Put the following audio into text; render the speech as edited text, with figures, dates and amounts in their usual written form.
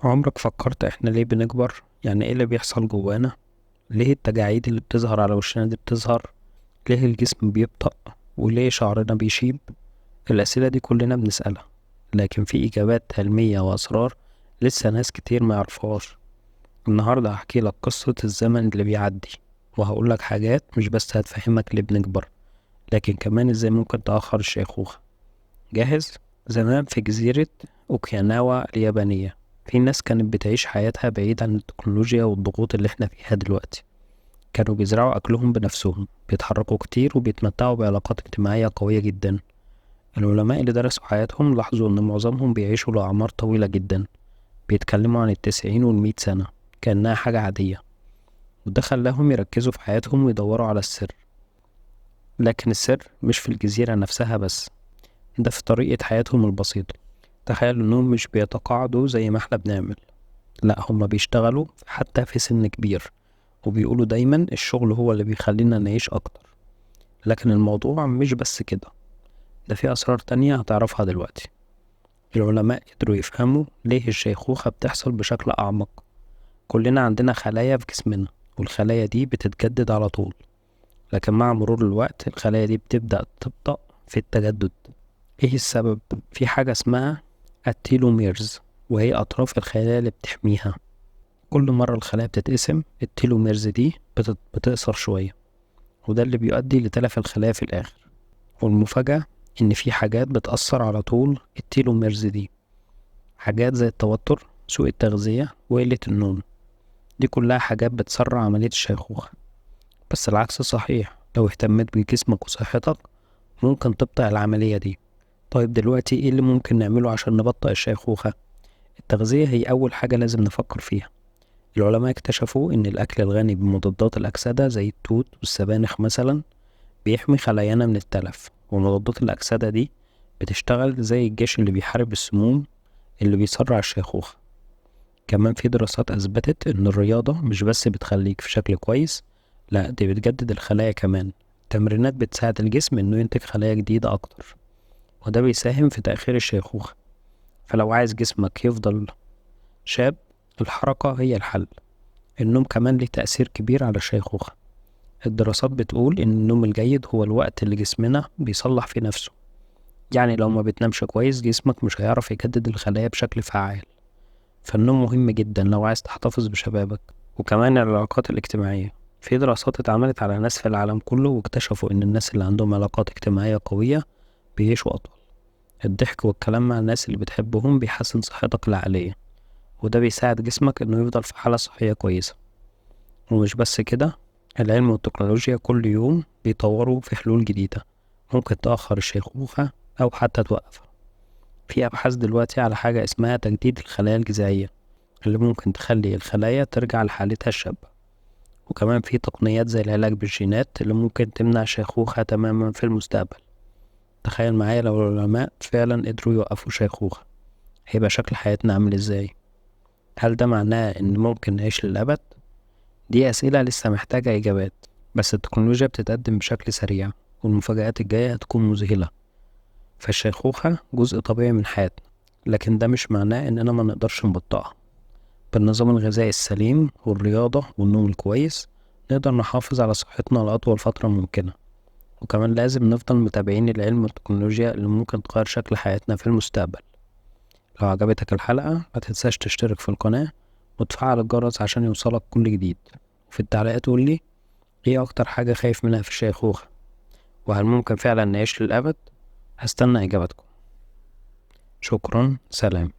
عمرك فكرت احنا ليه بنكبر؟ يعني ايه اللي بيحصل جوانا؟ ليه التجاعيد اللي بتظهر على وشنا دي بتظهر؟ ليه الجسم بيبطأ؟ وليه شعرنا بيشيب؟ الأسئلة دي كلنا بنسألها، لكن في إجابات علمية وأسرار لسه ناس كتير ما يعرفوهاش. النهاردة هحكي لك قصة الزمن اللي بيعدي، وهقول لك حاجات مش بس هتفهمك ليه بنكبر، لكن كمان ازاي ممكن تأخر الشيخوخة. جاهز؟ زمان في جزيرة أوكيناوا اليابانية في ناس كانت بتعيش حياتها بعيد عن التكنولوجيا والضغوط اللي احنا فيها دلوقتي. كانوا بيزرعوا أكلهم بنفسهم، بيتحركوا كتير، وبيتمتعوا بعلاقات اجتماعية قوية جدا. العلماء اللي درسوا حياتهم لاحظوا إن معظمهم بيعيشوا لأعمار طويلة جدا، بيتكلموا عن 90 وال100 سنة كأنها حاجة عادية، وده خلاهم يركزوا في حياتهم ويدوروا على السر. لكن السر مش في الجزيرة نفسها بس، ده في طريقة حياتهم البسيطة. تخيل إنهم مش بيتقاعدوا زي ما احنا بنعمل، لا هما بيشتغلوا حتى في سن كبير، وبيقولوا دايما الشغل هو اللي بيخلينا نعيش أكتر. لكن الموضوع مش بس كده، ده في أسرار تانية هتعرفها دلوقتي. العلماء قدروا يفهموا ليه الشيخوخة بتحصل بشكل أعمق. كلنا عندنا خلايا في جسمنا، والخلايا دي بتتجدد على طول، لكن مع مرور الوقت الخلايا دي بتبدأ تبطأ في التجدد. ايه السبب؟ في حاجة اسمها ال telomeres، وهي أطراف الخلايا اللي بتحميها. كل مرة الخلايا بتتقسم ال telomeres دي بتقصر شوية، وده اللي بيؤدي لتلف الخلايا في الآخر. والمفاجأة إن في حاجات بتأثر على طول ال telomeres دي، حاجات زي التوتر، سوء التغذية، وقلة النوم. دي كلها حاجات بتسرع عملية الشيخوخة. بس العكس صحيح، لو اهتميت بجسمك وصحتك ممكن تبطئ العملية دي. طيب دلوقتي ايه اللي ممكن نعمله عشان نبطئ الشيخوخة؟ التغذية هي أول حاجة لازم نفكر فيها. العلماء اكتشفوا إن الأكل الغني بمضادات الأكسدة زي التوت والسبانخ مثلا بيحمي خلايانا من التلف، ومضادات الأكسدة دي بتشتغل زي الجيش اللي بيحارب السموم اللي بيسرع الشيخوخة. كمان في دراسات أثبتت إن الرياضة مش بس بتخليك في شكل كويس، لا دي بتجدد الخلايا كمان. التمرينات بتساعد الجسم إنه ينتج خلايا جديدة أكتر، وده بيساهم في تأخير الشيخوخة. فلو عايز جسمك يفضل شاب، الحركة هي الحل. النوم كمان ليه تأثير كبير على الشيخوخة. الدراسات بتقول إن النوم الجيد هو الوقت اللي جسمنا بيصلح فيه نفسه. يعني لو ما بتنامش كويس جسمك مش هيعرف يجدد الخلايا بشكل فعال. فالنوم مهم جدا لو عايز تحتفظ بشبابك. وكمان العلاقات الاجتماعية، في دراسات اتعملت على ناس في العالم كله واكتشفوا إن الناس اللي عندهم علاقات اجتماعية قوية بيعيشوا أطول. الضحك والكلام مع الناس اللي بتحبهم بيحسن صحتك العقلية، وده بيساعد جسمك إنه يفضل في حالة صحية كويسة. ومش بس كده، العلم والتكنولوجيا كل يوم بيطوروا في حلول جديدة ممكن تأخر الشيخوخة أو حتى توقفها. في أبحاث دلوقتي على حاجة اسمها تجديد الخلايا الجذعية، اللي ممكن تخلي الخلايا ترجع لحالتها الشابة. وكمان في تقنيات زي العلاج بالجينات اللي ممكن تمنع الشيخوخة تماما في المستقبل. تخيل معايا لو العلماء فعلا قدروا يوقفوا الشيخوخة، هيبقى شكل حياتنا عامل ازاي؟ هل ده معناه ان ممكن نعيش للأبد؟ دي أسئلة لسه محتاجة إجابات، بس التكنولوجيا بتتقدم بشكل سريع والمفاجآت الجاية هتكون مذهلة. فالشيخوخة جزء طبيعي من حياتنا، لكن ده مش معناه إننا ما نقدرش نبطئها. بالنظام الغذائي السليم والرياضة والنوم الكويس نقدر نحافظ على صحتنا لأطول فترة ممكنة. وكمان لازم نفضل متابعين العلم والتكنولوجيا اللي ممكن تغير شكل حياتنا في المستقبل. لو عجبتك الحلقة ما تنساش تشترك في القناة وتفعل الجرس عشان يوصلك كل جديد. وفي التعليقات قولي ايه أكتر حاجة خايف منها في الشيخوخة، وهل ممكن فعلا نعيش للأبد؟ هستنى إجابتكم. شكرا، سلام.